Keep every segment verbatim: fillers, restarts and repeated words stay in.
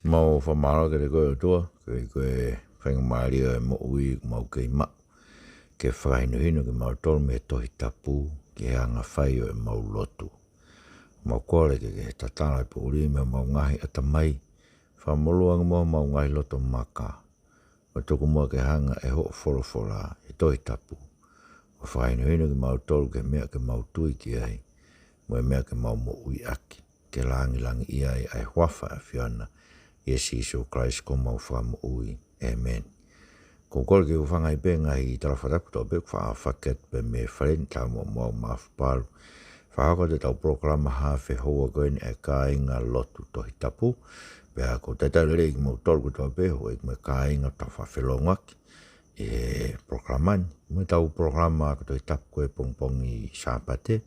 Mau fakamālō kiate koe ʻOtua, koeʻuhi ko e faingamālie ʻo e moʻui ʻoku mau kei maʻu ke fakahinohino kimautolu mei he Tohi Tapu ki he anga fai ʻo ʻemau lotu. Mau kole ke ke tatala e poʻuli mei homau ngaahi ʻatamai, fakamolū ange mo homau ngaahi loto maka, ʻo tuku muʻa ke hanga ʻe hoʻo folofola, e Tohi Tapu, ʻo fakahinohino kimautolu ki he meʻa ke mau tui ki ai, mo e meʻa ke mau moʻui ʻaki, ke langilangiʻia ai ʻa e huafa ʻo e ʻAfiona, ʻia Sīsū Kalaisi ko homau Fakamoʻui. ʻĒmeni. ʻOku ou kole ke u hūfanga pē he ngaahi tala fakatapu kotoa pē ʻoku faʻa fakahoko atu pē mei he fale ni, tau mo mau mafapalu. Fakahoko atu ʻetau polokalama haafe houa ko eni ʻa e Kāinga Lotu Tohi Tapu. Pea ʻoku ou talitali lelei kimoutolu kotoa pē, houʻeiki mo e kāinga, tau faʻa felongoaki ʻi he polokalama ni. Mo ʻetau polokalama ko e Tohi Tapu ko e pongipongi Sāpate,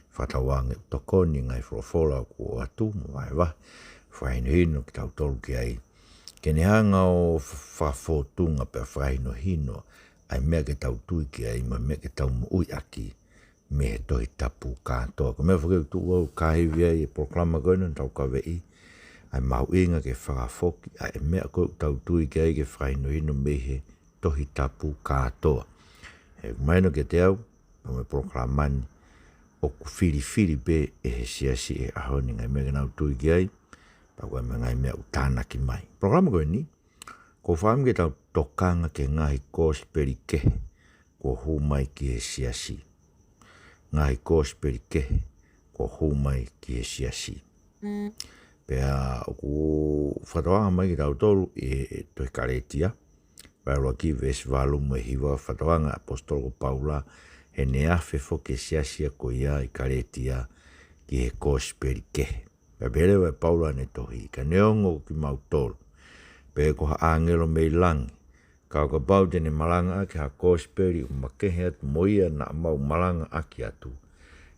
fakatauange ʻoku tokoni e ngaahi folofola kuo ʻoatu mo vahevahe, fakahinohino kitautolu ki ai, ke ne hanga ʻo fakafōtunga pea fakahinohino ʻa e meʻa ke tau tui ki ai mo e meʻa ke tau moʻui ʻaki mei he Tohi Tapu kātoa. Ko e meʻa foki ʻoku tuʻu ʻo kāivi ai e polokalama ko eni, tau kaveinga ʻa e mahuʻinga ke fakafoki ʻa e meʻa ko ē ʻoku tau tui ki ai ke fakahinohino mei he Tohi Tapu kātoa. He ʻoku mahino kiate au, pea mo e polokalama ni, ʻoku filifili pē ʻe he siasi he ʻaho ni e ngaahi meʻa ke nau tui ki ai, pea ko e ngaahi meʻa ʻoku tānaki mai. Polokalama ko eni, ʻoku ou fakaʻamu ke tau tokanga ki he ngaahi kosipeli kehe kuo hū mai ki he siasi. Ngaahi kosipeli kehe kuo hū mai ki he siasi. Pea ʻoku fakatokanga mai kiate kitautolu ʻi he tohi Kalētia, vahe ʻuluaki, veesi valu mo e hiva, fakatokanga ʻa e ʻaposetolo ko Paula, heʻene afe foki e siasi ko ia ʻi Kalētia ki he kosipeli kehe. Pea pehē leva ʻe Paula ʻene tohi, ka neongo kimautolu, pe ko ha ʻāngelo mei langi, ka ʻo kapau te ne malangaʻaki ha kosipeli ʻoku makehe atu mo ia naʻa mau malangaʻaki atu,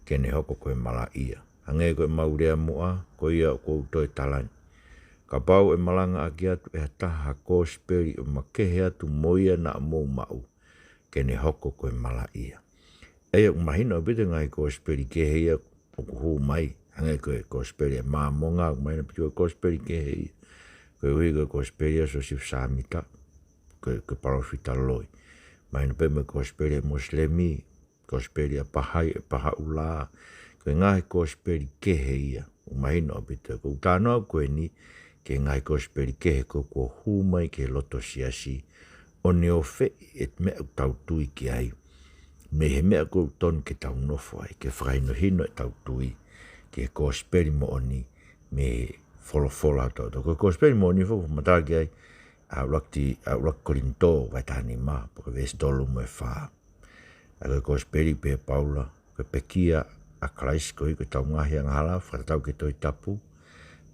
ke ne hoko ko e malaʻia. Hangē ko ʻemau lea muʻa, ko ia ʻoku ou toe tala ni. Kapau ʻe malangaʻaki atu ʻe ha taha ha kosipeli ʻoku makehe atu mo ia naʻa mou maʻu, ke ne hoko ko e malaʻia. ʻA ia ʻoku mahino ʻaupito e ngaahi kosipeli kehe ia ʻoku hū mai, hangē ko e kosipeli ʻa e Māmonga, ʻoku mahino ʻaupito ko e kosipeli kehe ia. Koeʻuhi ko e kosipeli ʻa Siosefa Sāmita, ko e, ko e palōfita loi. Mahino pē mo e kosipeli ʻa e Mosilemi, kosipeli ʻa Pahai, ʻa Pahaʻula, ko e ngaahi kosipeli kehe ia. ʻOku mahino ʻaupito, ʻoku ou talanoa ko eni ki he ngaahi kosipeli kehe ko ē kuo hū mai ki he loto siasi, ʻo ne ofeʻi e meʻa ʻoku tau tui ki ai mei he meʻa ʻoku totonu ke tau nofo ai, ke fakahinohino ʻetau tui ki he kosipeli moʻoni mei he folofola ʻa e ʻOtua. Ko e kosipeli moʻoni foki ʻoku fakamatala ki ai ʻa e ʻuluaki, ʻa e ʻuluaki Kolinitō vahe taha nima, pea ko e veesi tolu mo e fā. ʻA ia ko e kosipeli pehē ʻe Paula, ko e pekia ʻa Kalaisi koeʻuhi ko ʻetau ngaahi angahala, fakatatau ki he Tohi Tapu,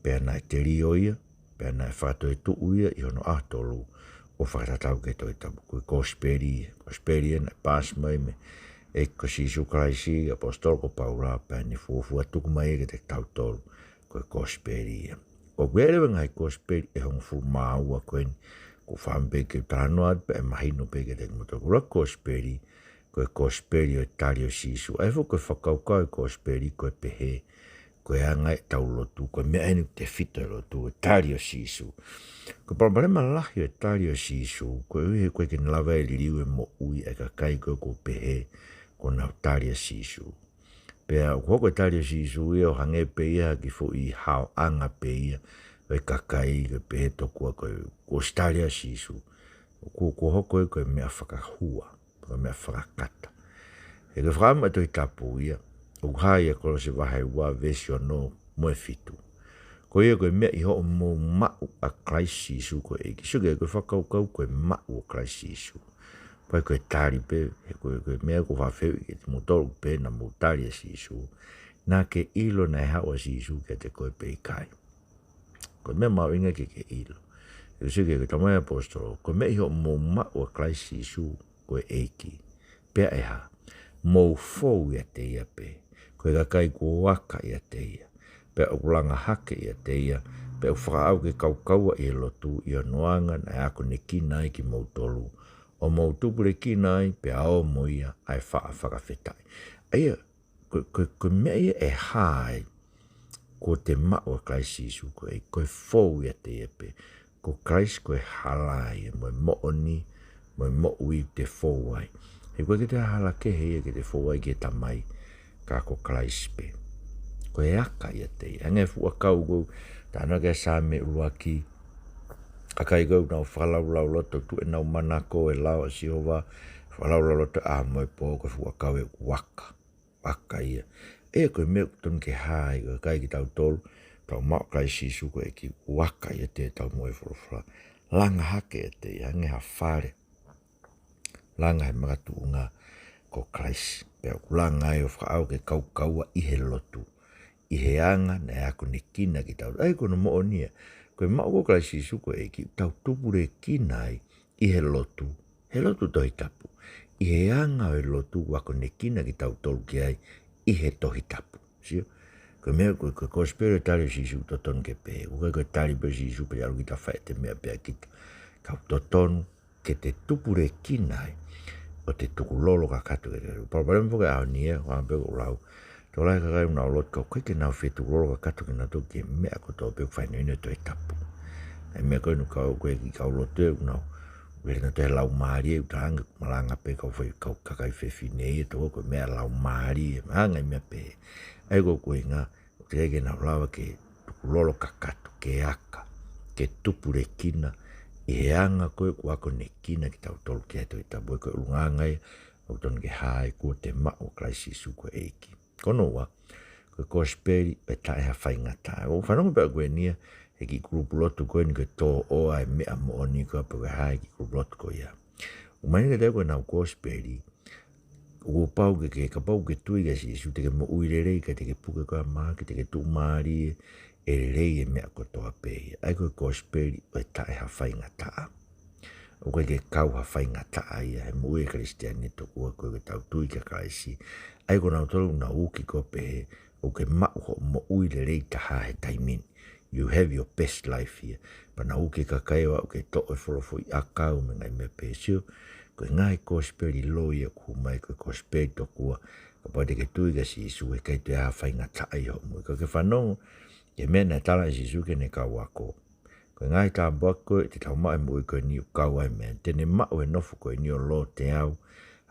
pea naʻe telio ia, pea naʻe fakatoetuʻu ia ʻi hono ʻaho tolu, ʻo fakatatau ki he Tohi Tapu. Ko e kosipeli, kosipeli ia naʻe paasi mai mei he ʻEiki ko Sīsū Kalaisi ki he ʻaposetolo ko Paula, pea ne fuofua tuku mai ia kiate kitautolu, ko e kosipeli ia. ʻOku ʻi ai leva e ngaahi kosipeli ʻe hongofulu mā ua ko eni, ʻoku ou fakaʻamu pē ke u talanoa atu pea ʻe mahino pē kiate kimoutolu. Ko e ʻuluaki kosipeli, ko e kosipeli ʻo e tali ʻo Sīsū. ʻA ia foki ko e fakakaukau e kosipeli ko e pehē, ko e anga ʻetau lotu, ko e meʻa eni ʻoku tefito e lotu, e tali ʻo Sīsū. Ko e palopalema lahi ʻo e tali ʻo Sīsū, koeʻuhi he ʻoku ʻikai ke ne lava ʻe liliu e moʻui ʻa e kakai ko ē ʻoku pehē kuo nau tali ʻa Sīsū. Pea ʻoku hoko e tali ʻo Sīsū ia ʻo hangē pē ia ha kiʻi foʻi haoʻanga pē ia ʻo e kakai, ko e pehē tokua ko e, kuo ʻosi tali ʻa Sīsū. ʻOku, ʻoku hoko ia ko e meʻa fakahua, ko e meʻa fakakata. He ko e fakaʻamu ʻa e Tohi Tapu ia, ʻoku hā ia ʻia Kolose vahe ua veesi ono mo e fitu. Ko ia ko e meʻa ʻi hoʻomou maʻu ʻa Kalaisi Sīsū ko e ʻEiki. Sio ki he, ko e fakakaukau ko e maʻu ʻo Kalaisi Sīsū. Pea ko e tali pē, he ko e, ko e meʻa ʻoku ou fakaafeʻi kiate kimoutolu pē naʻa mou tali ʻa Sīsū. Naʻa ke ʻilo naʻe haʻu ʻa Sīsū kiate koe pe ʻikai. Ko e meʻa mahuʻinga ke ke ʻilo. He sio ki he, ko e talamai ʻe he ʻaposetolo, ko e meʻa ʻi hoʻomou maʻu ʻa Kalaisi Sīsū ko e ʻEiki. Pea ʻe hā, mou fou ʻiate ia pē, ko e kakai kuo aka ʻiate ia, pea ʻoku langa hake ʻiate ia, pea ʻoku fakaʻau ke kaukaua ʻi he lotu ʻi hono anga naʻe akonekina ai kimoutolu, ʻo mou tupulekina ai, pea ō mo ia ʻa e faʻa fakafetaʻi. ʻA ia, ko, ko, ko e meʻa ia ʻe hā ai kuo te maʻu ʻa Kalaisi Sīsū ko e, ko e fou ʻiate ia pē. Ko Kalaisi ko e hala ia, mo e moʻoni, mo e moʻui te fou ai. He ʻoku ʻikai ke toe hala kehe ia ke te fou ai ki he Tamai, ka ko Kalaisi pē. Ko e aka ʻiate ia. Hangē fuʻu ʻakau ʻoku, talanoa ki ai Saame ʻuluaki, kakai ʻoku nau fakalaulauloto, tuʻu ʻenau manako he lao ʻa Sihova, fakalaulauloto ʻaho mo e pō, ko e fuʻu ʻakau ē ʻoku aka. Aka ia. ʻA ia ko e meʻa ʻoku tonu ke hā ai, ko e kakai kitautolu, tau maʻu ʻa Kalaisi Sīsū ko e ʻEiki, ʻoku aka ʻiate ia ʻetau moʻui folofola. Langa hake ʻiate ia, hangē ha fale. Langa he makatuʻunga ko Kalaisi. Pea ʻoku langa ai ʻo fakaʻau ke kaukaua ʻi he lotu. ʻI he anga naʻe akonekina kitautolu. ʻA ia ko hono moʻoni ia. Ko e maʻu ko Kalaisi Sīsū ko e ʻEiki, tau tupulekina ai ʻi he lotu. He lotu Tohi Tapu. ʻI he anga ʻo e lotu ʻoku akonekina kitautolu ki ai ʻi he Tohi Tapu. Sio? Ko e meʻa ko, ko e kosipeli ʻo e tali ʻo Sīsū ʻoku totonu ke pehē. ʻOku ʻikai ko e tali pē ʻo Sīsū pea ʻalu kita ʻo fai ʻete meʻa pē ʻa kita. Ka ʻoku totonu ke te tupulekina ai, ʻo te tukulolo kakato ke te. Palopalema foki ʻaho ni ē, ʻoku ʻamu pē ʻoku lau. Tokolahi e kakai ʻoku nau lotu ka ʻoku ʻikai ke nau fie tukulolo kakato kinautolu ki he meʻa kotoa pē ʻoku fai ʻe he ʻEiki ʻi he Tohi Tapu. ʻA e meʻa ko eni ʻoku kau ko e kiʻi kau lotu ē ʻoku nau. Vele na toe laumālie ʻoku talange malanga pē kau fai kau kakai fefine ia toko ko e meʻa laumālie. Hanga ʻe meʻa pē. ʻA ia ko e ʻuhinga, ʻoku teʻeki ai ke nau lava ke tukulolo kakato, ke aka, ke tupulekina, ʻi he anga ko ē ʻoku akonekina kitautolu ki ai ʻe he Tohi Tapu. Ko e ʻulungaanga ia, ʻoku tonu ke hā ai kuo te maʻu ʻa Kalaisi Sīsū ko e ʻEiki. Ko hono ua, ko e kosipeli ʻo e taʻe ha faingataʻa. ʻOku fanongo pē ʻa ko eni ia, he kiʻi kulupu lotu ko eni ko e tō ʻoa e meʻa moʻoni ko ē pea ko e hā e kiʻi kulupu lotu ko ia. ʻOku mahino kiate au ko ʻenau kosipeli, kuo pau ke, ke, kapau ʻoku ke tui kia Sīsū te ke moʻui lelei, ʻikai te ke puke koe ʻa e mahaki, te ke tuʻumālie, ʻe lelei e meʻa kotoa pē ia. ʻA ia ko e kosipeli ʻo e taʻe ha faingataʻa. ʻOku ʻikai ke kau ha faingataʻa ia he moʻui ʻa e Kalisitiane tokua ko ē ke tau tui kia Kalaisi. ʻA ia ko kinautolu ʻoku nau uki ko ē pehē, ʻoku ke maʻu hoʻo moʻui lelei taha he taimi ni. You have your best life here. Pea nau uki e kakai ʻo aʻu ke toʻo e folofola ʻakau mo e ngaahi meʻa pehē. Sio, ko e ngaahi kosipeli loi ia ʻoku hū mai, ko e kosipeli tokua, kapau te ke tui kia Sīsū, ʻe ʻikai toe ʻi ai ha faingataʻa ʻi hoʻo moʻui. Ka ke fanongo ki he meʻa naʻe tala ʻe Sīsū ki heʻene kau ako. Ko e ngaahi tāpuaki ko ē te tau maʻu he moʻui ko eni ʻoku kau ai e meʻa te ne maʻu he nofo ko eni ʻo loteau,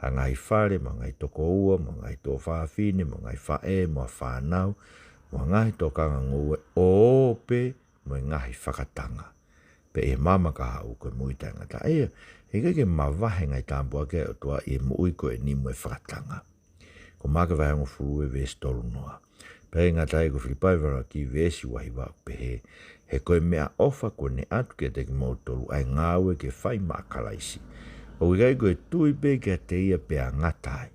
ha ngaahi fale, mo e ngaahi tokoua, mo e ngaahi tuofāfine, mo e ngaahi faʻē, mo ha fānau, mo e ngaahi tokanga ngoue, ʻo ō pē mo e ngaahi fakatanga. Pea ʻi he maama ka haʻu ko e moʻui taʻengata. ʻA ia, he ʻikai ke mavahe e ngaahi tāpuaki ʻa e ʻOtua ʻi he moʻui ko eni mo e fakatanga. Ko Maʻake vahe hongofulu ʻa e veesi tolu noa. Pea ʻikai ngata ai, ko Filipai vahe ʻuluaki veesi ua hiva ʻoku pehē, he ko e meʻaʻofa kuo ne ʻatu kiate kimoutolu ʻa e ngāue ke fai maʻa Kalaisi. ʻOku ʻikai ko e tui pē kiate ia pea ngata ai,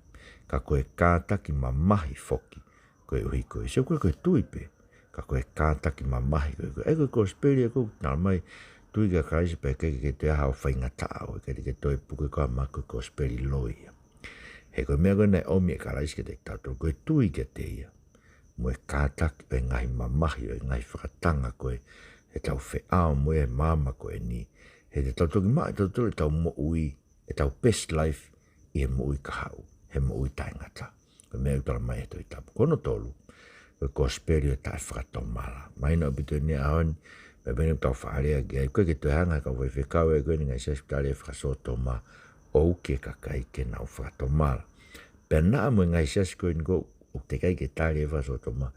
ka ko e kātaki mamahi foki, koeʻuhi ko e. Sio, ʻoku ʻikai ko e tui pē, ka ko e kātaki mamahi ko e. ʻA ia ko e kosipeli ē ʻoku tala mai, tui kia Kalaisi pea ʻikai ke toe ʻi ai haʻo faingataʻa, ʻoku ʻikai te ke toe puke koe ʻa e mahaki, ko e kosipeli loi ia. He ko e meʻa ko ē naʻe ʻomi ʻe Kalaisi kiate kitautolu, ko e tui kiate ia, mo e kātaki ʻo e ngaahi mamahi ʻo e ngaahi fakatanga ko ē ʻoku tau feʻao mo ia he maama ko eni. He te tau toki maʻu ʻe tautolu ʻetau moʻui, ʻetau best life ʻi he moʻui ka haʻu, he moʻui taʻengata. Ko e meʻa ʻoku tala mai ʻe he Tohi Tapu. Ko hono tolu, ko e kosipeli ʻo e taʻefakatomala. Mahino ʻaupito eni he ʻaho ni, meʻa pē eni ʻoku tau faʻa lea ki ai, ʻoku ʻikai ke toe hanga ʻe he kau faifekau ē ko eni he ngaahi siasi ʻoku tali e fakasōtoma ʻo uki e kakai ke nau fakatomala. Pea naʻa mo e ngaahi siasi ko eni ʻoku teʻeki ai ke tali e fakasōtoma,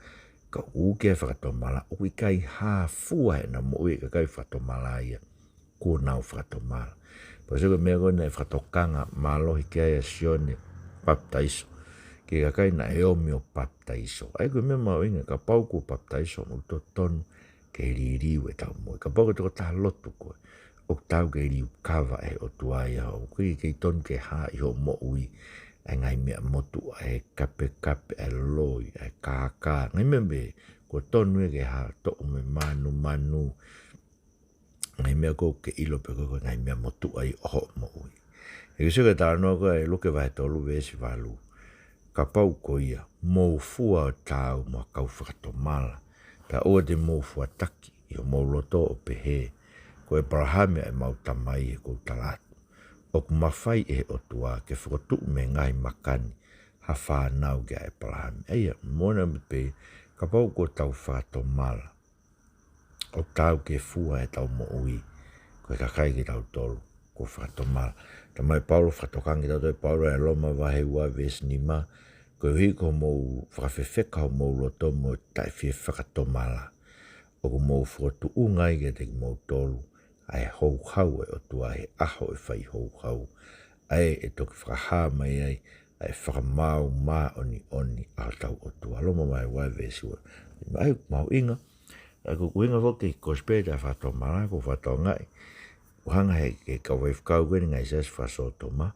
ka ʻoku uki e fakatomala, ʻoku ʻikai hā fua heʻenau moʻui e kakai fakatomala ia kuo nau fakatomala. Pea sio ki he meʻa ko ē naʻe fakatokanga mālohi ki ai ʻa Sione Papitaiso ki he kakai naʻe ōmi ʻo papitaiso. ʻA ia ko e meʻa mahuʻinga, kapau kuo papitaiso, ʻoku totonu ke liliu ʻetau moʻui. Kapau ko e tokotaha lotu koe, ʻoku taau ke liliu kava ʻe he ʻOtua ia, ʻoku ʻikai ke tonu ke hā ʻi hoʻo moʻui ʻa e ngaahi meʻa motuʻa, ʻa e kapekape, ʻa e loi, ʻa e kākā, ngaahi meʻa pehē, kuo tonu ia ke hā, toʻu mo e mānumanu, ngaahi meʻa ʻoku ke ʻilo pē ko e ngaahi meʻa motuʻa ʻi hoʻo moʻui. He ke sio ki he talanoa ko ē ʻa Luke vahe tolu veesi valu. Kapau ko ia, mou fua ʻo taau mo ha kau fakatomala, pea ʻoua te mou fuataki ʻi homou loto ʻo pehē, ko ʻEpalahame ʻa ʻemau tamai, he ʻoku ou tala atu, ʻoku mafai ʻe he ʻOtua ke fokotuʻu mei he ngaahi maka ni ha fānau kia ʻEpalahame. ʻA ia, moʻoni pē, kapau ko ʻetau fakatomala ʻoku taau ke fua ʻetau moʻui, ko e kakai kitautolu kuo fakatomala. Talamai ʻe Paula, fakatokangaʻi kitautolu ʻe Paula ʻi Loma vahe ua veesi nima, koeʻuhi ko hoʻomou fakafefeka homou loto mo e taʻe fie fakatomala, ʻoku mou fokotuʻunga ai kiate kimoutolu ʻa e houhau ʻa e ʻOtua, he ʻaho ʻe fai houhau, ʻa ē ʻe toki fakahā mai ai ʻa e fakamaau māʻoniʻoni ʻa hotau ʻOtua. Loma vahe ua veesi ua. ʻA ia ʻoku mahuʻinga, ʻa ia ko e ʻuhinga foki ki he kosipeli ʻa e fakatomala, ko e fakatokangaʻi, ʻoku hanga ʻe he kau faifekau ko eni ngaahi siasi fakasōtoma,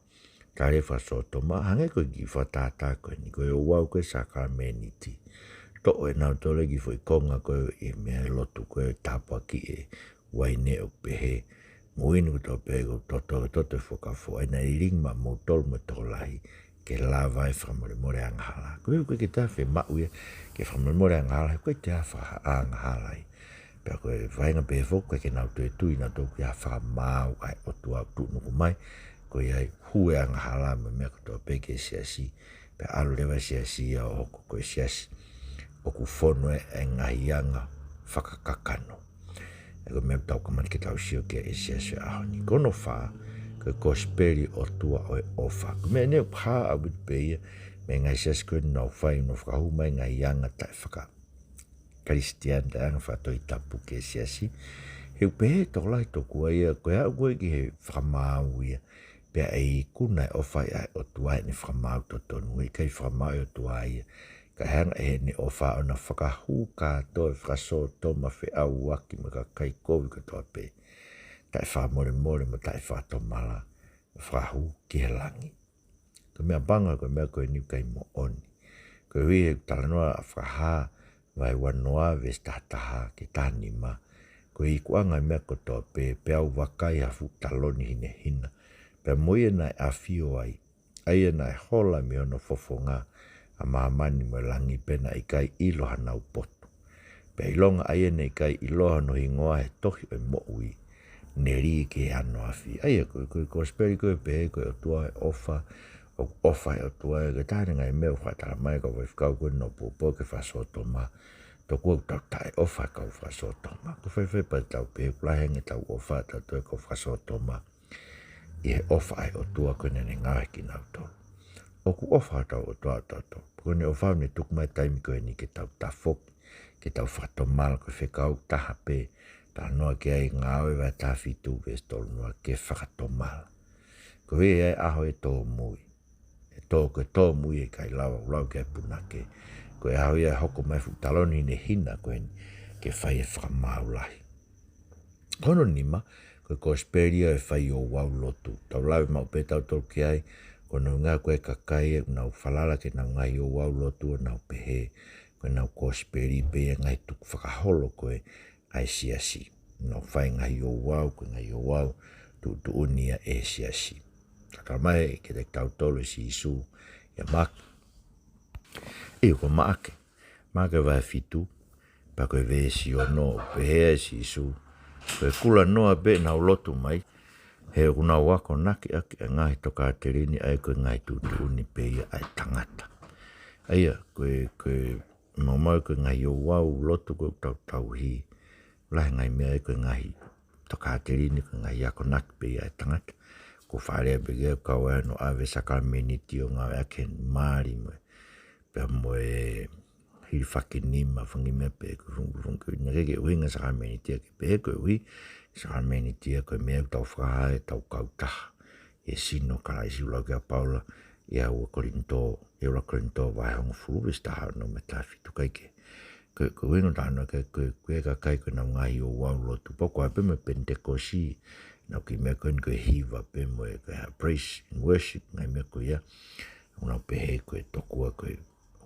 tali fakasōtoma, hangē ko e kiʻi fakatātā ko eni, ko e ouau ko ē ʻo e sākalamēniti. Toʻo ʻe nautolu e kiʻi foʻi konga ko ē ʻi he meʻa ʻo e lotu ko ē ʻo tāpuakiʻi e uaine ʻoku pehē, moʻoni kotoa pē ʻoku toto, toto e fuakava foʻou, ʻa ia naʻe lilingi maʻamoutolu mo e tokolahi ke lava e fakamolemole angahala. Ko ia ʻoku ʻikai ke toe fiemaʻu ia ke fakamolemole angahala, he ʻoku ʻikai toe ʻi ai ha angahala ia. Pea ko e vahenga pē foki ʻoku ʻikai ke nau toe tui nautolu ki ha fakamaau ʻa e ʻOtua ʻoku tuʻunuku mai, ko ia ʻoku hū e angahala mo e meʻa kotoa pē ki he siasi, pea ʻalu leva e siasi ia ʻo hoko ko e siasi ʻoku fonu ai e ngaahi anga fakakakano. ʻA ia ko e meʻa ʻoku tau kamata ke tau sio ki ai he siasi ʻo e ʻaho ni. Ko hono fā, ko e kosipeli ʻOtua ʻo e ʻofa. Ko e meʻa eni ʻoku hā ʻaupito pē ia mei he ngaahi siasi ko eni ʻoku nau fai, ʻoku nau fakahū mai e ngaahi anga taʻefaka-Kalisitiane, taʻe anga fakatohitapu ki he siasi. He ʻoku pehē ʻe he tokolahi tokua ia, ko e aʻu ko ē ki he fakamaau ia, pea ʻe ikuna e ʻofa ia ʻa e ʻOtua ʻi heʻene fakamaau totonu. He ʻikai fakamaau ʻa e ʻOtua ia, ka ʻe hanga ʻe heʻene ʻofa ʻo na fakahū kātoa e fakasōtoma, feʻauaki mo e kakai kovi kotoa pē, taʻefakamolemole mo taʻefakatomala, fakahū ki he langi. Ko e meʻa pango ko e meʻa ko eni ʻoku ʻikai moʻoni. Koeʻuhi he talanoa ʻa Fakahā vahe uanoa veesi tahataha ki he tahanima, ko e ikuʻanga e meʻa kotoa pē, peau vakai ha fuʻu taloni hinehina, pea mo ia naʻe ʻafio ai, ʻa ia naʻe hola mei hono fofonga ʻa māmani mo e langi, pea naʻe ʻikai ʻilo hanau potu. Pea ʻilonga ʻa ia naʻe ʻikai ʻiloa hono hingoa he tohi ʻo e moʻui, ne lī ki he ano afi. ʻA ia ko e, ko e kosipeli ko ē ʻoku pehē ko e ʻOtua ʻo e ʻofa, ʻoku ʻofa e ʻOtua ia, ko e taha e ngaahi meʻa ʻoku faʻa talamai ʻe he kau faifekau ko eni ʻoku nau poupou ki he fakasōtoma. Tokua ʻoku tau taʻeʻofa e kau fakasōtoma. Ko e faifai pē tau pehē ʻoku lahi ange ʻetau ʻofa ʻatautolu ki he kau fakasōtoma ʻi he ʻofa ʻa e ʻOtua ko ē naʻa ne ngaohi kinautolu. ʻOku ʻofa hotau ʻOtua ʻatautolu. Ko ʻene ʻofa ʻoku ne tuku mai e taimi ko eni ke tau tafoki, ke tau fakatomala. Ko e fekau taha pē, talanoa ki ai Ngāue vahe taha fitu veesi tolu noa, ke fakatomala. Koeʻuhi ʻe ʻi ai e ʻaho ʻe tōmui. ʻE tō, ko e tōmui ʻe ʻikai lava, ʻoku lau ki ai e punake. Ko e ʻaho ia ʻe hoko mai e fuʻu taloni hinehina ko eni ke fai e fakamaau lahi. Ko hono nima, ko e kosipeli ia ʻo e fai ouau lotu. Tau lave maʻu pē ʻatautolu ki ai, ko hono ʻuhinga ko e kakai ʻoku nau falala ki heʻenau ngaahi ouau lotu ʻo nau pehē ko ʻenau kosipeli pē ia e ngaahi tukufakaholo ko ē ʻa e siasi. Nau fai e ngaahi ouau, ko e ngaahi ouau tuʻutuʻuni ia ʻe he siasi. Talamai kiate kitautolu ʻe Sīsū ʻia Maʻake. ʻIo, ko Maʻake. Maʻake vahe fitu, pea ko e veesi ono, ʻoku pehē ʻe Sīsū, ko e kulanoa pē ʻenau lotu mai, he ʻoku nau akonaki ʻaki e ngaahi tokāteline, ʻa ia ko e ngaahi tuʻutuʻuni pē ia ʻa e tangata. ʻA ia, ko e, ko e maumau ko e ngaahi ouau lotu ko ē ʻoku tau tauhi, lahi e ngaahi meʻa ia ko e ngaahi tokāteline, ko e ngaahi akonaki pē ia ʻa e tangata. Ko e fakalea pē ia ʻoku kau ai hono ʻave e sākalamēniti ʻo ngāueʻaki e mali mo e, pea mo e hilifakinima, fanga kiʻi meʻa pehē, ko e fanga, fanga kiʻi, naʻe ʻikai ke ʻuhinga e sākalamēniti ia ke pehē, koeʻuhi ko e sākalamēniti ia ko e meʻa ʻoku tau fakahā ʻe tau kautaha ʻi he sino ʻo Kalaisi, ʻoku lau ki ai ʻa Paula ʻia ua Kolinitō, ʻia ua Kolinitō vahe hongofulu veesi taha ono mo e taha fitu. ʻIkai ke, ko e, ko e ʻuhinga ʻo e talanoa ko ē, ko e, ko e kakai ko ē ʻoku nau ngaahi ouau lotu. Pea ʻoku ʻi ai pē mo e Penitekosi, ʻenau kiʻi meʻa ko eni ko e hiva pē mo e, ko e praise and worship, ngaahi meʻa ko ia. ʻOku nau pehē ko e tokua ko e,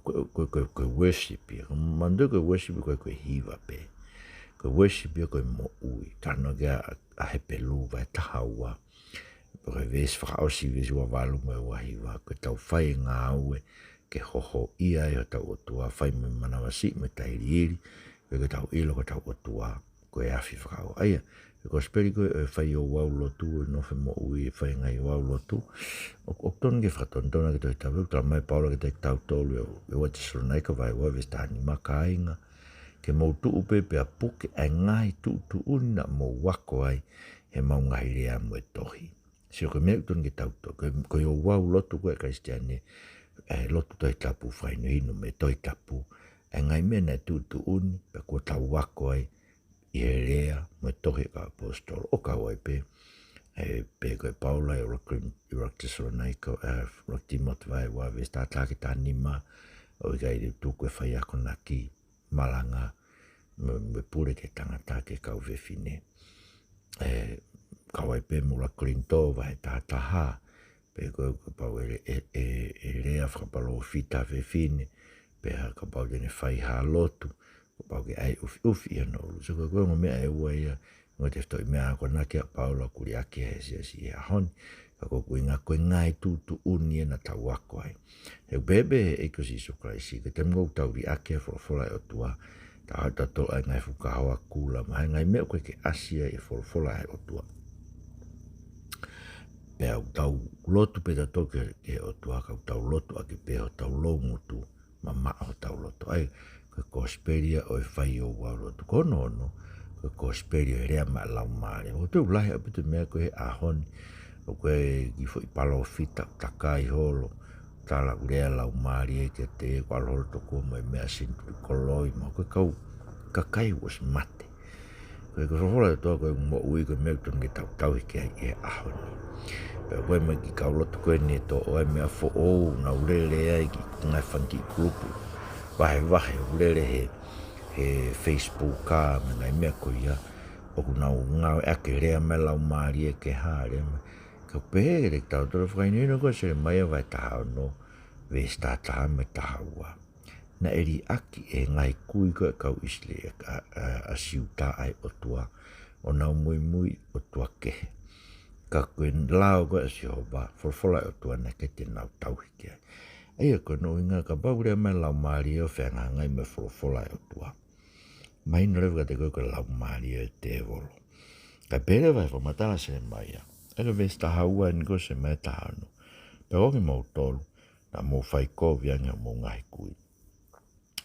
ko e, ko e, ko e, ko e worship ia. Manatuʻi ko e worship ko e, ko e hiva pē. Ko e worship ia ko e moʻui. Talanoa ki ai ʻa, ʻa Hepelū vahe taha ua. Pea ko e veesi fakaʻosi, veesi ua valu mo e ua hiva, ko ʻetau fai e ngāue ke hōhōʻia ai hotau ʻOtua, fai mo e manavasiʻi mo e tailiili, koeʻuhi ke tau ʻilo ko hotau ʻOtua ko e afi fakaʻauha. ʻA ia, He kosipeli ko ē ʻo e fai ouau lotu, ʻo e nofo moʻui ʻi he fai ngaahi ouau lotu. ʻOku, ʻoku totonu ke fakatonutonu ʻaki e Tohi Tapu, ʻoku talamai ʻe Paula kiate kitautolu ʻi he ua Tesalonaika vahe ua veesi taha nima, kāinga, ke mou tuʻu pē pea puke ʻa e ngaahi tuʻutuʻuni naʻa mou ako ai heʻemau ngaahi lea mo e tohi. Sio, ko e meʻa ʻoku totonu ke tau to-, ko e, ko e ouau lotu ko ē ʻa e Kalisitiane, ʻa e lotu Tohi Tapu, fakahinohino mei he Tohi Tapu ʻa e ngaahi meʻa naʻe tuʻutuʻuni, pea kuo tau ako ai ʻi he lea mo e tohi ʻa e kau ʻaposetolo. ʻO kau ai pē, ē, pehē ko ē ʻe Paula ʻi he ʻuluaki Kolinitō, ʻuluaki Tesalonaika, ē, ʻuluaki Tīmote vahe ua veesi taha taha ki he taha nima, ʻoku ʻikai leva tuku e faiakonaki, malanga, mo, mo e pule ki he tangata, ki he kau fefine. Ē, kau ai pē mo e ʻuluaki Kolinitō vahe taha taha, pehē ko ē kapau ʻe, ʻe, ʻe, ʻe lea fakapalōfita ha fefine, pea kapau te ne fai ha lotu, kapau ke ʻai ʻufiʻufi ʻi hono ʻulu. So ko e, ko e ongo meʻa ʻe ua ia, ongo tefitoʻi meʻa akonaki ʻa Paula ʻoku liʻaki ʻe he siasi he ʻaho ni. Ka ko e ʻuhinga ko e ngaahi tuʻutuʻuni ia naʻa tau ako ai. He ʻoku pehē pē ʻe he ʻEiki ko Sīsū Kalaisi, ko e taimi ʻoku tau liʻaki ʻa e folofola ʻa e ʻOtua, tau ʻai tautolu ʻa e ngaahi fukahoa, kula, mo e ngaahi meʻa ʻoku ʻikai ke ʻasi ai e folofola ʻa e ʻOtua. Pea ʻoku tau lotu pē tautolu ki he, ki he ʻOtua, ka ʻoku tau lotu ʻaki pē hotau loungutu, mamaʻo hotau loto. ʻA ia, ko e kosipeli ia ʻo e fai ouau lotu. Ko hono ono, ko e kosipeli ʻo e lea maʻa e Laumālie. ʻOku toe lahi ʻaupito e meʻa ko ē he ʻaho ni, ʻoku ʻi ai e kiʻi foʻi palōfita ʻoku takai holo, tala ʻoku lea e Laumālie kiate ia, kuo ʻalu holo tokua mo e meʻa senituli koloi, mo e ko e kau kakai kuo ʻosi mate. Ko e, ko e folofola ʻa e ʻOtua ko e moʻui, ko e meʻa ʻoku totonu ke tau tauhi ki ai he ʻaho ni. Pea ko e meʻa ki he kau lotu ko eni ʻe toʻo ai e meʻa foʻou, nau lele ai ki he ngaahi fanga kiʻi kulupu vahevahe ʻoku lele he, he Facebook ʻa e ngaahi meʻa ko ia, ʻoku nau ngāueʻaki e lea maʻa e Laumālie ke hā, lea maʻa. Ka ʻoku pehē leva kiate kitautolu e fakahinohino ko ē ʻa Selemaia vahe taha ono, veesi taha taha mo e taha ua. Naʻe liʻaki ʻe he ngaahi kui ko ē ʻa e kau ʻIsileli, ʻa, ʻa, ʻa Siuta ʻa e ʻOtua, ʻo nau muimui ʻotua kehe. Ka ko e lao ko ē ʻa Sihova, folofola ʻa e ʻOtua, naʻe ʻikai te nau tauhi ki ai. ʻA ia ko hono ʻuhinga, kapau ʻoku lea mai e Laumālie ʻo fehangahangai mo e folofola ʻa e ʻOtua, mahino leva kiate koe ko e laumālie ʻo e tēvolo. Ka pehē leva e fakamatala ʻa Selemaia, ʻa ia ko e veesi taha ua eni ko ē ʻo Selemaia taha ono. Pea ko kimoutolu, naʻa mou fai kovi ange hoʻomou ngaahi kui.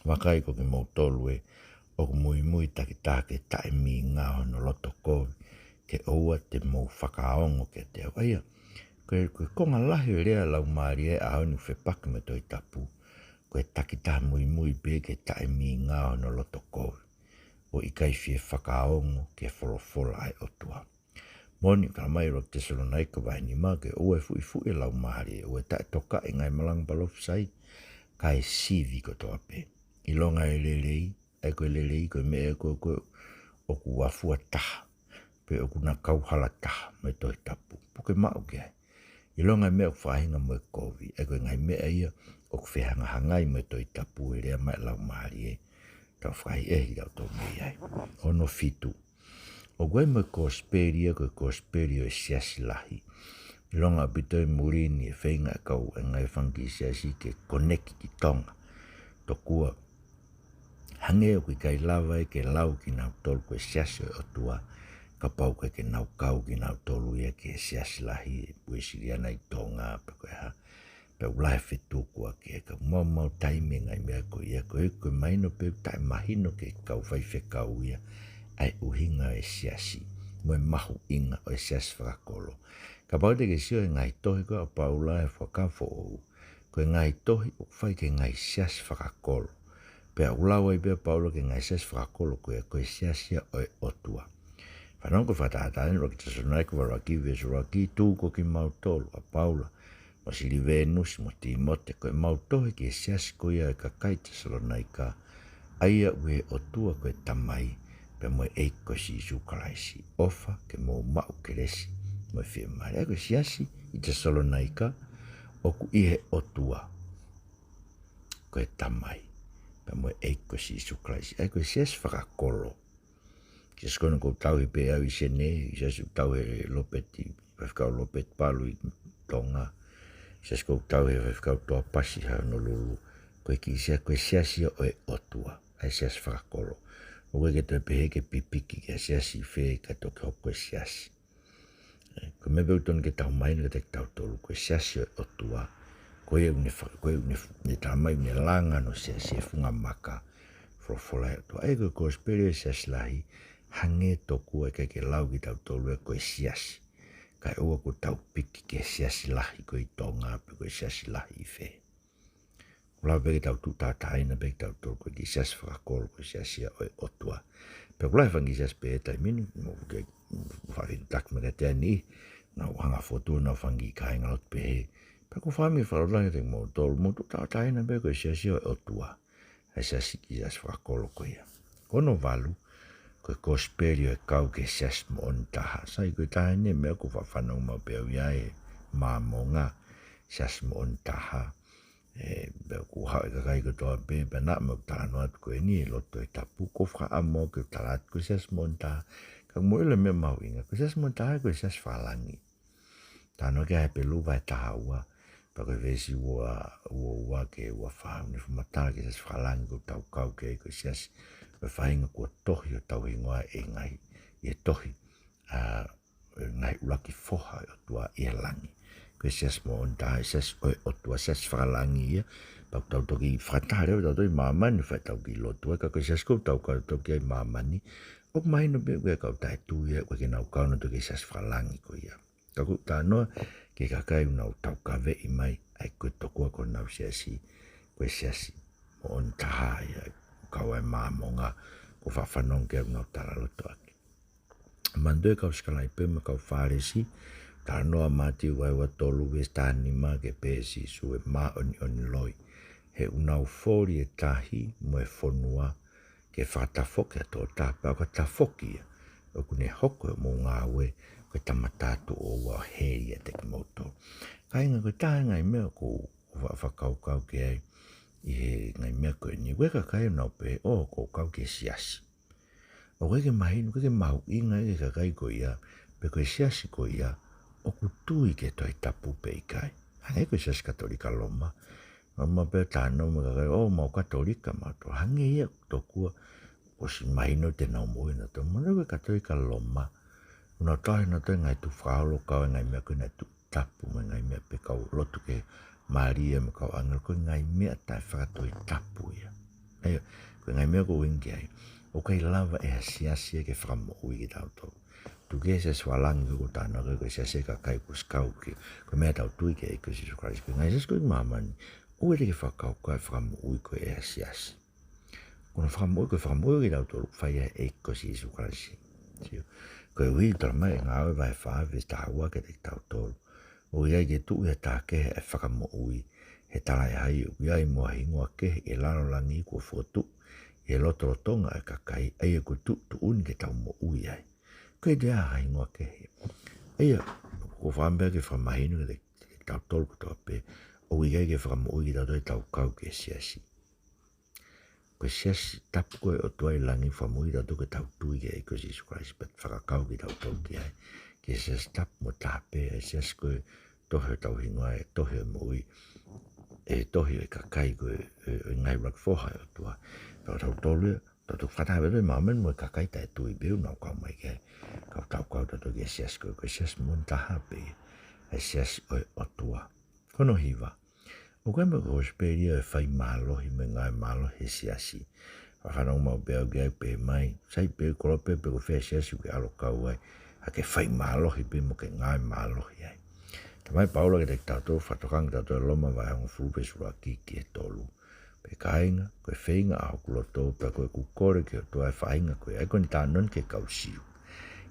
Vakai, ko kimoutolu ē, ʻoku muimui takitaha ki he taʻemingao hono loto kovi, ke ʻoua te mou fakaongo kiate au. ʻA ia, ko e, ko e konga lahi ʻo e lea ʻa e Laumālie he ʻaho ni ʻoku fepaki mo e Tohi Tapu, ko e takitaha muimui pē ki he taʻemingao hono loto kovi, ʻo ʻikai fie fakaongo ki he folofola ʻa e ʻOtua. Moʻoni, talamai ʻe he ʻuluaki Tesalonaika vahe nima, ke ʻoua ʻe fuʻifuʻi e Laumālie, ʻoua ʻe taʻetokaʻi e ngaahi malanga palōfisai, kae sivi kotoa pē. ʻIlonga e lelei, ʻa ia ko e lelei ko e meʻa ko ē, ko ē ʻoku afua taha, pe ʻoku na kauhala taha mo e Tohi Tapu, puke maʻu ki ai. ʻIlonga e meʻa ʻoku faʻahinga mo e kovi, ʻa ia ko e ngaahi meʻa ia ʻoku fehangahangai mo e Tohi Tapu, e lea maʻa e Laumālie, tau fakaʻehiʻehi kitautolu mei ai. Hono fitu, ʻoku ʻi ai mo e kosipeli ia, ko e kosipeli ʻo e siasi lahi. ʻIlonga ʻaupito ʻi muli ni e feinga ʻa e kau, ʻa e ngaahi fanga kiʻi siasi ke koneki ki Tonga. Tokua hangē ʻoku ʻikai lava ia ke lau kinautolu ko e siasi ʻo e ʻOtua, kapau ʻoku ʻikai ke nau kau kinautolu ia ki he siasi lahi ʻo e Uēsiliana ʻi Tonga pe ko e hā. Pea ʻoku lahi e fetukuaki, ka ʻoku maumau taimi e ngaahi meʻa ko ia, ko e, ko e mahino pē ʻoku taʻemahino ki he kau faifekau ia ʻa e ʻuhinga ʻo e siasi, mo e mahuʻinga ʻo e siasi fakakolo. Kapau te ke sio he ngaahi tohi ko ē ʻa Paula he Fuakava Foʻou, ko e ngaahi tohi ʻoku fai ki he ngaahi siasi fakakolo. Pea ʻoku lau ai pē ʻa Paula ki he ngaahi siasi fakakolo ko ia, ko e siasi ia ʻo e ʻOtua. Fanongo ki he fakatātā ʻeni, ʻuluaki Tesalonaika vahe ʻuluaki veesi ʻuluaki, tuku ko kimautolu, ʻa Paula mo Silivenusi mo Tīmote, ko ʻemau tohi ki he siasi ko ia ʻo e kakai Tesalonaika, ʻa ia ʻoku ʻi he ʻOtua ko e Tamai, pea mo e ʻEiki ko Sīsū Kalaisi, ʻofa ke mou maʻu kelesi mo e fiemālie. ʻA ia ko e siasi ʻi Tesalonaika, ʻoku ʻi he ʻOtua ko e Tamai, pea mo e ʻEiki ko Sīsū Kalaisi. ʻA ia ko e siasi fakakolo. Siasi ko eni ʻoku ou tauhi pē au ʻi Senē, siasi ʻoku tauhi ʻe Lopeti, faifekau Lopeti Palu ʻi Tonga. Siasi ʻoku tauhi ʻe faifekau Toapasi Honolulu. Ko e kiʻi sia-, ko e siasi ia ʻo e ʻOtua, ʻa e siasi fakakolo. ʻOku ʻikai ke toe pehē ke pipiki ki he siasi ʻi fē kae toki hoko ko e siasi. Ko e meʻa pē ʻoku totonu ke tau mahino kiate kitautolu, ko e siasi ʻo e ʻOtua, ko ia ʻoku ne fa-, ko ia ʻoku ne f-, ne talamai ʻoku ne langa hono siasi he funga maka folofola ʻa e ʻOtua. ʻA ia ko e kosipeli ʻo e siasi lahi, hangē tokua ʻikai ke lau kitautolu ia ko e siasi, kae ʻoua kuo tau piki ki he siasi lahi ko ē ʻi Tonga pe ko e siasi lahi ʻi fē. ʻOku lava pē ke tau tuʻu tauʻatāina pē kitautolu ko e kiʻi siasi fakakolo, ko e siasi ia ʻo e ʻOtua. Pea ʻoku lahi e fanga kiʻi siasi pehē he taimi ni, mo ke fafin tak me ke teni, nau hanga ʻo fokotuʻu honau fanga kiʻi kāingalotu pehē. Pea ʻoku ou fakaʻamu ke fakalotolahi kiate kimoutolu, mou tuʻu tauʻatāina pē ko e siasi ia ʻo e ʻOtua. ʻA e siasi, kiʻi siasi fakakolo ko ia. Ko hono valu, ko e kosipeli ʻo e kau ki he siasi moʻoni taha. Sai, ko e taha eni e meʻa ʻoku ou faʻa fanongo maʻu pē au ia he Māmonga, siasi moʻoni taha. ʻE, pea ʻoku haʻu e kakai kotoa pē, pea naʻa mau talanoa atu ko eni he lotu Tohi Tapu, ʻoku ou fakaʻamu ke u tala atu ko e siasi moʻoni taha. Ka mou ʻilo e meʻa mahuʻinga, ko e siasi moʻoni taha ko e siasi fakalangi. Talanoa ki ai ʻa Hepelū vahe taha ua, pea ko e veesi ua, ua ua ki he ua fā, ʻoku ne fakamatala ki he siasi fakalangi ʻoku tau kau ki ai, ko e siasi, ko e faʻahinga kuo tohi hotau hingoa ʻi he ngaahi, ʻi he tohi, ʻa, ʻi he ngaahi ʻuluaki foha ʻo e ʻOtua ʻi he langi. Ko e siasi moʻoni taha, siasi ʻo e ʻOtua, siasi fakalangi ia, pea ʻoku tau toki fakataha leva ʻo tau toki ʻi māmani ʻo fai ʻetau kiʻi lotu ai, ka ko e siasi ʻoku tau kau toki ai ʻi māmani, ʻoku mahino pē ʻoku ʻi ai e kau taʻetui ia, ʻoku ʻikai ke nau kau nautolu ki he siasi fakalangi ko ia. Ka ʻoku ou talanoa ki he kakai ʻoku nau taukaveʻi mai, ʻa ia ko e tokua ko honau siasi, ko e siasi moʻoni taha ia, ʻoku kau ai e Māmonga, ʻoku ou faʻa fanongo ki ai ʻoku nau talaloto ʻaki. Manatuʻi e kau sikalaipe mo e kau Fālesi, talanoa Mātiu vahe ua tolu veesi taha nima ki he pehē ʻe Sīsū, ʻe māʻoniʻoni loi, he ʻoku nau foli e tahi mo e fonua ke fakatafoki ʻa e tokotaha, pea ʻo ka tafoki ia, ʻoku ne hoko ʻi hoʻomou ngāue ko e tama taʻetuʻo ua ʻo heli ʻiate kimoutolu. Kāinga, ko e taha e ngaahi meʻa ʻoku ou fa-, fakakaukau ki ai ʻi he ngaahi meʻa ko eni, ʻoku ʻi ai e kakai ʻoku nau pehē, ʻō, ʻoku ou kau ki he siasi. ʻOku ʻikai ke mahino, ʻoku ʻikai ke mahuʻinga ia ki he kakai ko ia, pe ko e siasi ko ia ʻoku tui ki he Tohi Tapu pe ʻikai. Hangē ko e Siasi Katolika Loma. Naʻa mau pehē, talanoa mo e kakai, ʻō, mau Katolika mautolu. Hangē ia tokua ʻosi mahino te nau moʻui nautolu. Mahalo ko e Katolika Loma, ʻoku nau tauhi nautolu e ngaahi tukufakaholo, kau e ngaahi meʻa ko ē naʻe tuʻu tapu mo e ngaahi meʻa pē, kau lotu ki he Malia mo e kau ʻāngelo, ko e ngaahi meʻa taʻefakatohitapu ia. ʻA ia, ko e ngaahi meʻa ʻoku ou ʻuhinga ki ai, ʻoku ʻikai lava ʻe ha siasi ia ke fakamoʻui kitautolu. Tuku kehe, siasi fakalangi ko ē ʻoku ou talanoa ki ai, ko e siasi ʻa e kakai kuo ʻosi kau ki he, ko e meʻa ʻoku tau tui ki ai, ko Sīsū Kalaisi. Ko e ngaahi siasi ko ē ʻi māmani, ʻoku ʻikai te ke fakakaukau e fakamoʻui ko ē ʻe ha siasi. Ko hono fakamoʻui, ko e fakamoʻui ʻoku tau tui ki ai, ʻa e ʻEiki ko Sīsū Kalaisi. Sio. Koeʻuhi talamai ʻe Ngāue vahe fā veesi taha ua kiate kitautolu, ʻoku ʻikai ke tuʻu ʻi ha taha kehe ʻa e fakamoʻui, he talaʻehai ʻoku ʻi ai mo ha hingoa kehe ʻi he lalo langi kuo fokotuʻu ʻi he lotolotonga ʻo e kakai, ʻa ia ʻoku tuʻutuʻuni ke tau moʻui ai. ʻOku ʻikai toe ʻi ai ha hingoa kehe. ʻA ia, ʻoku ou fakaʻamu pē ke fakamahino kiate kitautolu kotoa pē, ʻoku ʻikai ke fakamoʻui kitautolu ʻetau kau ki he siasi. Ko e siasi tapu ko ē ʻo e ʻOtua ʻi langi, fakamoʻui kitautolu ke tau tui ki he ʻEiki ko Sīsū Kalaisi pea fakakau kitautolu ki ai. Ko e siasi tapu mo taha pē, ʻa e siasi ko ē tohi hotau hingoa ʻi he tohi ʻo e moʻui, ʻi he tohi ʻo e kakai ko ē, ʻo e, ʻo e ngaahi ʻuluaki foha ʻo e ʻOtua. Pea ʻoku tau tolu ia, tau toki fakataha pē ʻi māmani mo e kakai taʻetui pē ʻoku nau kau mai ki ai. Ka ʻoku tau kau tautolu ki he siasi ko ē, ko e siasi moʻoni taha pē ia, ʻa e siasi ʻo e ʻOtua. Ko hono hiva, ʻoku ʻi ai mo e kosipeli ʻo e fai mālohi mo e ngāue mālohi he siasi. Faʻa fanongo maʻu pē au ki ai ʻoku pehē mai, sai pē ʻoku kolope pe ko fē siasi ʻoku ke ʻalu ʻo kau ai, ka ke fai mālohi pē mo ke ngāue mālohi ai. Talamai ʻe Paula kiate kitautolu, fakatokanga kiate kitautolu ʻi Loma vahe hongofulu veesi ʻuluaki ki he tolu. Pea kāinga, ko e feinga ʻa hoku loto, pea ko ʻeku kole ki he ʻOtua ʻa e faʻahinga ko ia, ʻa ia ko ʻene talanoa ki he kau Siu,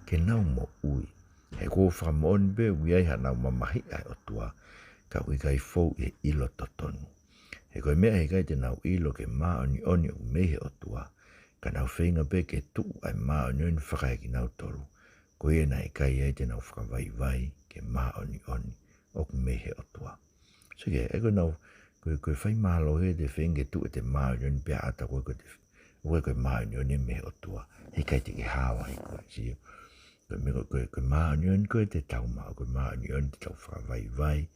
ke nau moʻui. He ʻoku ou fakamoʻoni pē ʻoku ʻi ai haʻanau mamahiʻi ʻa e ʻOtua, ka ʻoku ʻikai fou ʻi he ʻilo totonu. He ko e meʻa he ʻikai te nau ʻilo ke māʻoniʻoni ʻoku mei he ʻOtua, ka nau feinga pē ke tuʻu ʻa e māʻoniʻoni fakaekinautolu, ko ia naʻe ʻikai ai te nau fakavaivai ki he māʻoniʻoni ʻoku mei he ʻOtua. So ke, ʻa ia ko ʻenau, ko e, ko e fai mālohi ʻete feinga ke tuʻu ʻete māʻoniʻoni pea ʻata koe ko ʻete, ʻoku ʻikai ko e māʻoniʻoni mei he ʻOtua. He ʻikai te ke hao ai koe, sio. Ko e meʻa ko e, ko e, ko e māʻoniʻoni ko ē te tau maʻu, ko e māʻoniʻoni te tau fakavaivai,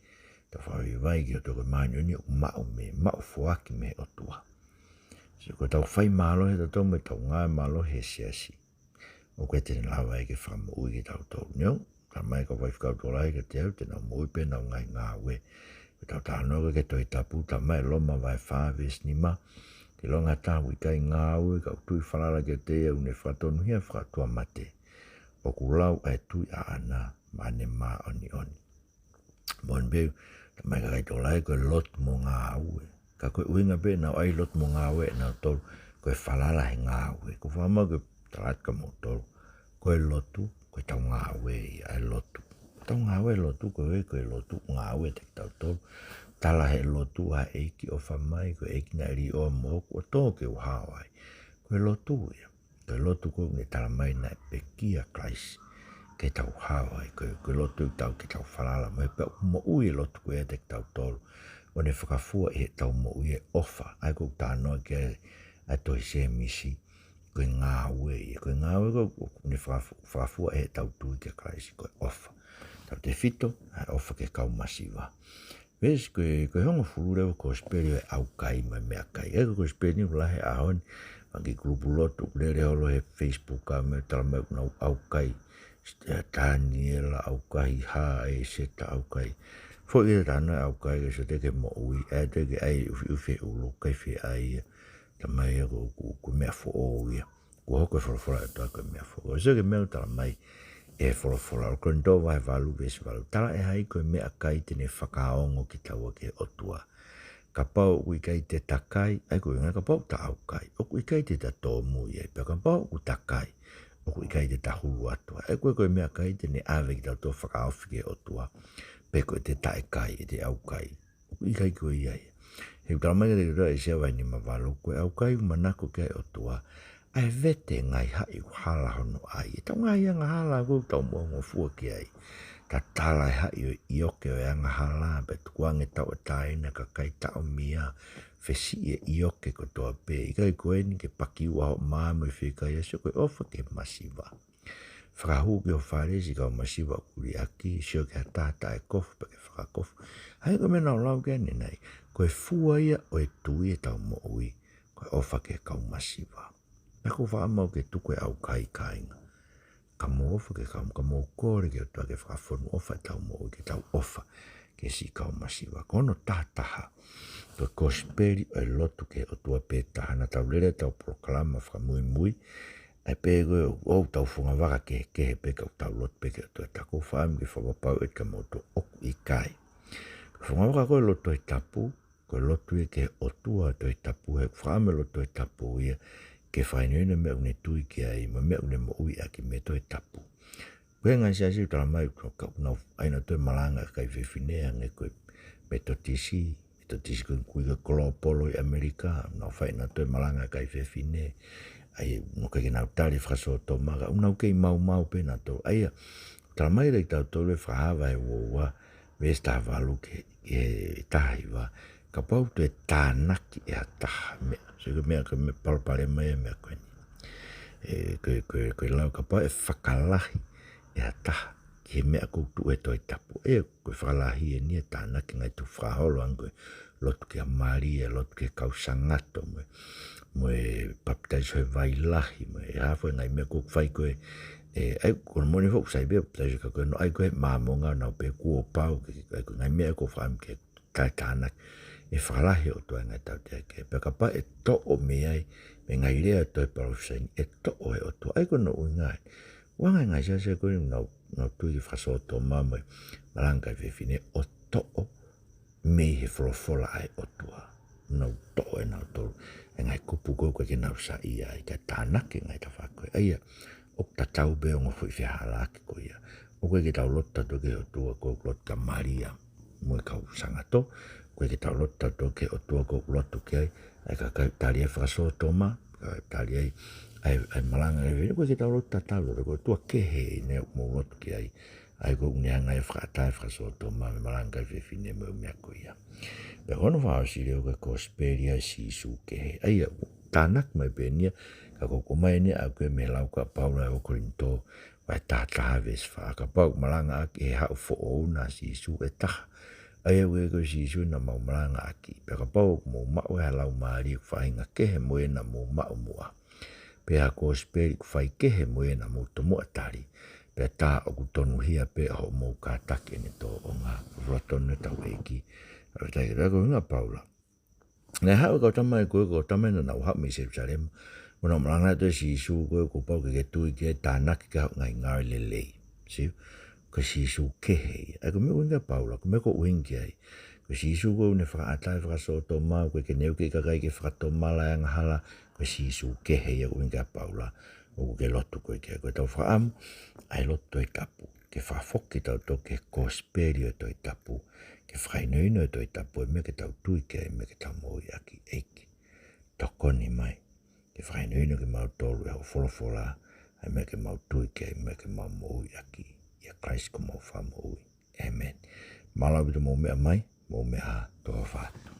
tau fakavaivai ki he ʻOtua, ko e māʻoniʻoni ʻoku maʻu mei, maʻu foaki mei he ʻOtua. Sio, ko ʻetau fai mālohi ʻatautolu mo ʻetau ngāue mālohi he siasi, ʻoku ʻikai te ne lava ia ke fakamoʻui kitautolu. Neongo, talamai ʻe he kau faifekau tokolahi kiate au te nau moʻui pē ʻenau ngaahi ngāue. Ko ʻetau talanoa ko ē ki he Tohi Tapu, talamai ʻe Loma vahe fā veesi nima: Ke ʻilonga ha taha ʻoku ʻikai ngāue, ka ʻoku tui falala kiate ia ʻoku ne fakatonuhia fakaʻotuamate, ʻoku lau ʻa e tui ʻaʻana maʻane māʻoniʻoni. Moʻoni pē, talamai ʻe he kakai tokolahi ko e lotu mo ngāue. Ka ko e ʻuhinga pē ʻenau ʻai lotu mo ngāue ʻanautolu, ko e falala he ngāue. ʻOku ou fakamālō ke tala atu kia moutolu, ko e lotu, ko ʻetau ngāue ia ʻa e lotu. Tau ngāue lotu, ko e, ko e lotu, ngāue ʻa kitautolu. Tala he lotu ʻa e ʻEiki, ʻofa mai, ko e ʻEiki naʻe lī ʻoa moʻoku ʻo tō ke u hao ai. Ko e lotu ia. Ko e lotu ko ē ʻoku ne talamai naʻe pekia ʻa Kalaisi ke tau hao ai. Ko e, ko e lotu ʻoku tau, ke tau falala mo ia, pea ʻoku moʻui e lotu ko ia ʻiate kitautolu, ʻo ne fakafua ʻi heʻetau moʻui e ʻofa. ʻA ia ko ʻeku talanoa ki ai, ʻa e tohi Sēmisi, ko e ngāue ia. Ko e ngāue ko ē ʻoku ne fakafu-, fakafua ʻi heʻetau tui kia Kalaisi, ko e ʻofa. Tautefito, ʻa e ʻofa ki he kau masiva. Veesi ko e, ko e hongofulu leva, Kosipeli ʻo e ʻaukai mo e meʻakai. ʻA ia ko e kosipeli ni ʻoku lahi he ʻaho ni, ʻa e kiʻi kulupu lotu ʻoku lele holo he Facebook ʻa e meʻa, talamai ʻoku nau ʻaukai, ʻa Taniela ʻaukai, hā, ʻa Seta ʻaukai. Foʻi ʻa e tana ʻaukai ke sio atu ki he moʻui, ʻa ia te ke ʻai ʻufiʻufi he ʻulu, ʻikai fie ʻai ia. Talamai ia ko, ko, ko e meʻa foʻou ia. Kuo hoko e folofola ʻa e ʻOtua ko e meʻa foʻou. Sio ki he meʻa ʻoku talamai ʻe he folofola, ʻuluaki Kolinitō vahe valu veesi valu: Talaʻehai ko e meʻakai te ne fakaongo kitaua ki he ʻOtua. Kapau ʻoku ʻikai te ta kai, ʻa ia ko e ʻuhinga, kapau ʻoku ta ʻaukai, ʻoku ʻikai te ta tōmui ai. Pea kapau ʻoku ta kai, ʻoku ʻikai te ta hulu atu ai. ʻA ia ko e, ko e meʻakai te ne ʻave kitautolu ʻo fakaofi ki he ʻOtua, pe ko ʻete taʻekai, ʻete ʻaukai. ʻOku ʻikai ko ia ia. He ʻoku talamai kiate kitautolu ʻe ʻAisea vahe nima valu, ko e ʻaukai ʻoku manako ki ai e ʻOtua, ʻa e vete e ngaahi haʻi ʻoku hala hono ʻai. ʻEtau ngaahi angahala ko ē ʻoku tau moʻungofua ki ai. Ta tala e haʻi ʻo e ʻioke ʻo e angahala, pea tukuange tauʻatāina, kakai taʻomia, fesiʻi e ʻioke kotoa pē. ʻIkai ko eni ke pakiua hoʻo mā mo e fiekaia? Sio, ko e ʻofa ki he masiva. Fakahū ki ho fale siʻi kau masiva ʻoku liʻaki, sio ki ha taha taʻekofu pea ke fakakofu. ʻA ia ko e meʻa naʻa ku lau ki ai ʻanenai, ko e fua ia ʻo e tui ʻetau moʻui, ko e ʻofa ki he kau masiva. Naʻa ku faʻa mau ke tuku e ʻaukai, kāinga. Ka mou ʻofa ki he kau, ka mou kole ki he ʻOtua ke fakafonu ʻofa ʻetau moʻui ke tau ʻofa ki he siʻi kau masiva. Ko hono taha taha, ko e kosipeli ʻo e lotu ki he ʻOtua pē taha. Naʻa tau lele ʻetau polokalama fakamuimui, ʻa ia pē ko ē ʻoku tau fungavaka kehekehe pē ka ʻoku tau lotu pē ki he ʻOtua. Ka ʻoku ou fakaʻamu ke fakapapauʻi atu kia moutolu ʻoku ʻikai. Ko e fungavaka ko ē lotu Tohi Tapu, ko e lotu ia ki he ʻOtua Tohi Tapu, he ʻoku fakaʻamu e lotu Tohi Tapu ia ke fakahinohino e meʻa ʻoku ne tui ki ai, mo e meʻa ʻoku ne moʻui ʻaki mei he Tohi Tapu. Ko e ngaahi siasi ʻoku talamai ʻoku, ka ʻoku nau ʻai ʻenautolu e malanga ʻa e kakai fefine, hangē ko e Metotisi, Metotisi ko ē ʻoku ui ko e Kolopolo ʻi ʻAmelika, ʻoku nau fai ʻenautolu e malanga ʻa e kakai fefine, ʻa ia ʻoku ʻikai ke nau tali e fakasōtoma, ka ʻoku nau kei maumau pē ʻenautolu. ʻA ia, talamai kiate kitautolu ʻe Fakahā vahe uaua, veesi taha valu ki he, ki he taha hiva, kapau te u tānaki ʻe ha taha meʻa. Sio, ko e meʻa, ko e meʻa palopalema ia e meʻa ko eni. ʻE, ko e, ko e, ko e lau kapau ʻe fakalahi ʻe ha taha ki he meʻa ʻoku tuʻu he Tohi Tapu. ʻE, ko e fakalahi eni e tānaki, ngaahi tukufakaholo hangē ko e lotu kia Malia, lotu ki he kau sangato, mo e, mo e papitaiso he vai lahi, mo e hā fua e ngaahi meʻa ʻoku fai ko ē, ʻe, ʻa ia ko hono moʻoni foki ʻoku sai pē papitaiso ka ko ē naʻe ʻai ko ē ʻe he Māmonga, nau pehē kuo pau ke, ʻa ia ko e ngaahi meʻa ʻoku ou fakaʻamu ke ta tānaki, ʻe fakalahi ʻe he ʻOtua e ngaahi tauteaké. Pea kapau ʻe toʻo mei ai, mei he ngaahi lea ʻa e tohi palōfisai ni, ʻe toʻo ʻe he ʻOtua. ʻA ia ko hono ʻuhinga ia. ʻOku anga e ngaahi siasi ko ē ʻoku nau, nau tui ki he fakasōtoma mo e malanga ʻa e kakai fefine ʻo toʻo mei he folofola ʻa e ʻOtua. Nau toʻo ʻe nautolu e ngaahi kupu ko ē ʻoku ʻikai ke nau saiʻia ai, kae tānaki e ngaahi tafaʻaki ko ē. ʻA ia, ʻoku tatau pē ongo foʻi fehālaaki ko ia. ʻOku ʻikai ke tau lotu tautolu ki he ʻOtua ʻoku lotu kia Malia mo e kau sangato. ʻOku ʻikai ke tau lotu tautolu ki he ʻOtua ʻoku lotu ki ai ʻa e kakai tali e fakasōtoma, kakai tali ai ʻa e, ʻa e malanga ʻa e kakai fefine. ʻOku ʻikai ke tau lotu tatau, ko e ʻotua kehe eni ʻoku mou lotu ki ai. ʻA ia ʻoku ne hanga ʻo fakaʻatā e fakasōtoma mo e malanga ʻa e kakai fefine mo e meʻa ko ia. Pea ko hono fakaʻosi leva ko e kosipeli ʻa Sīsū kehe. ʻA ia, tānaki mai pē eni ia, ka ʻoku ʻomai eni ia ʻaki mei he lau ʻa Paula ʻi he ʻuluaki Kolinitō, vahe taha taha veesi fā, kapau ʻoku malanga ʻaki ʻe he haʻu foʻou na ʻa Sīsū ʻe taha, ʻA ia ʻoku ʻikai ko Sīsū naʻa mau malangaʻaki. Pea kapau ʻoku mou maʻu ʻe ha laumālie ʻoku faʻahinga kehe mo ia naʻa mou maʻu muʻa, pe ha kosipeli ʻoku faikehe mo ia naʻa mou tomuʻa tali, pea tā ʻoku tonuhia pē ʻa hoʻomou kātaki ʻene tōʻonga. Fakatonu ʻetau ʻEiki. ʻA ia ko e ʻuhinga ʻa Paula. Naʻe haʻu e kau tama ko ē, kau tama naʻa nau haʻu mei Selusalema. Mo nau malanga atu ʻa Sīsū ko ē kuo pau ke ke tui ki ai, tānaki ki ai hoʻo ngaahi ngāue lelei. Sio, ko Sīsū kehe ia. ʻA ia ko e meʻa ʻoku ʻuhinga ʻa Paula, ko e meʻa ʻoku ou ʻuhinga ki ai. Ko Sīsū ko ē ʻoku ne fakaʻatā e fakasōtoma, ʻoku ʻikai ke ne ui e kakai ke fakatomala e angahala, ko Sīsū kehe ia ʻoku ʻuhinga ʻa Paula. ʻOku ke lotu koe ki ai, ko ʻetau fakaʻamu, ʻa e lotu Tohi Tapu. Ke fakafoki kitautolu ki he kosipeli ʻo e Tohi Tapu. Ke fakahinohino ʻe he Tohi Tapu e meʻa ke tau tui ki ai, e meʻa ke tau moʻui ʻaki. ʻEiki, tokoni mai ke fakahinohino kimautolu ʻe hoʻo folofola ʻa e meʻa ke mau tui ki ai, e meʻa ke mau moʻui ʻaki. ʻIa Kalaisi ko homau Fakamoʻui. ʻĒmeni. Mālō ʻaupito hoʻomou meʻa mai, mou meʻa ā, tau ʻofa atu.